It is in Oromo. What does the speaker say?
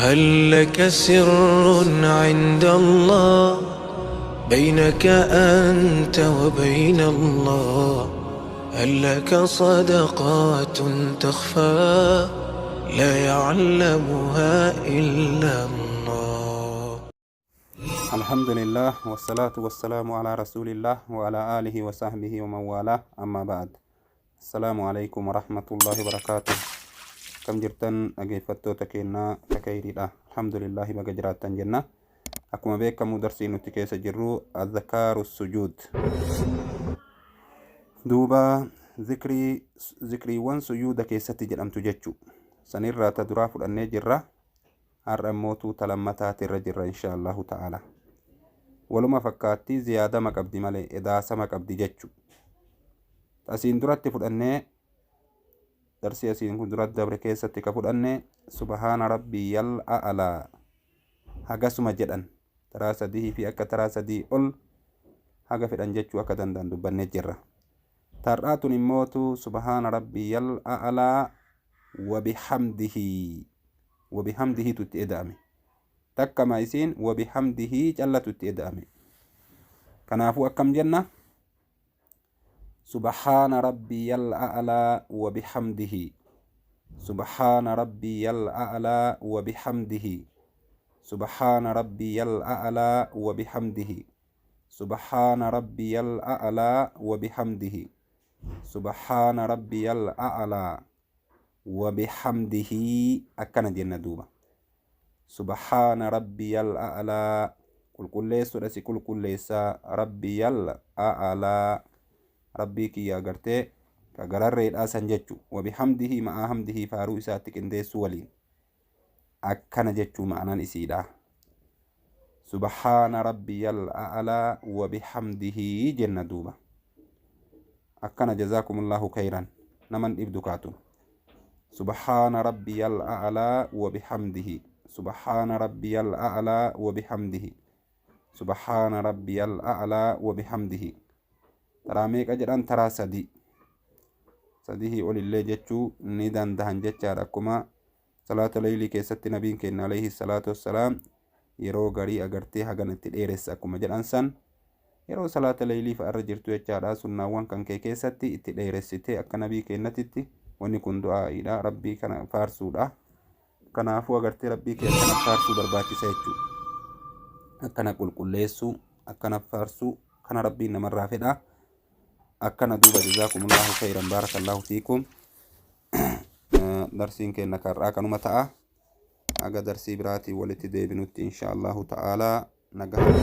هل لك سر عند الله بينك أنت وبين الله؟ هل لك صدقات تخفى لا يعلمها إلا الله؟ الحمد لله والصلاة والسلام على رسول الله وعلى آله وصحبه ومن والاه، أما بعد، السلام عليكم ورحمة الله وبركاته. Akkam jirtan dhageeffattoota keenyaa takayriidha? Alhamdulillahi, baga jiraattan jenna. Akkuma beekamu darsii nuti keessa jirru adhakaaru sujuud, duuba zikrii, zikriiwwan sujuuda keessatti jedhamtu jechu. Sanirraa ta duraa fudhannee jirra, har'a immootu ta lammataatirra jirra insha Allahu ta'ala. Waluma fakkaatti, ziyaadama qabdi malee edaasama qabdi jechu. Asiin duratti fudhannee, darsii asiin kun duratti dabre keessatti ka fudhanne subhaana rabbiyal a'laa hagasuma jedhan, taraa sadii fi akka taraa sadii ol haga fedhan jechuu akka danda'an dubbannee jirra. Tar'aa tun immootu subhaana rabbiyal a'laa wabihamdihi, wabihamdihitu itti eda'ame. Takkama isiin wabihamdihii callatu itti eda'ame. Kanaafuu akkam jenna? Subhaana rabbiyal a'laa wabihamdihi, subhaana rabbiyal a'laa wabihamdihi, subhaana rabbiyal a'laa wabihamdihi, subhaana rabbiyal a'laa wabihamdihi, subhaana rabbiyal a'laa wabihamdihi, akkana jenna duuba. Subhaana rabbiyal a'laa, qulqulleessuudha si qulqulleessaa, rabbiyal a'laa, rabbii kiyya agartee ka gararreedhaa san jechu, wabihamdihi ma'aa hamdihi, faaruu isaatti qindeessuu waliin, akkana jechuu ma'anaan isiidha. Subhaana rabbiyal a'laa wabihamdihi jenna duuba, akkana. Jazaakumullahu khayran. Naman dhibdu kaatu. Subhaana rabbiyal a'laa wabihamdihi, subhaana rabbiyal a'laa wabihamdihi, subhaana rabbiyal a'laa wabihamdihi. Taraa meeqa jedhan? Taraa sadi, sadihii olillee jechuu ni dandahan jechaadha. Akkuma salaata leeylii keessatti nabiin keenya alayhi salaatu wassalaam yeroo garii agartee hagan itti dheeressa akkuma jedhan san, yeroo salaata leeylii fa'a irra jirtu jechaadha. Sunnaawwan kan kee keessatti itti dheeressitee akka nabii keenyatitti, wanni kun du'aa'iidha, rabbii kana faarsuudha. Kanaafuu agartee rabbii kee akkana faarsuu barbaachisa jechuudha. Akkana qulqulleessuu, akkana faarsuu kana rabbiin namarraa fedha, akkana duuba. Jazaakumullahu khayran, baarakallahu fiikum. Darsiin keenya karraa kanuma ta'a. Haga darsii biraatiin walitti deebinutti insha Allahu ta'aalaa nagaa.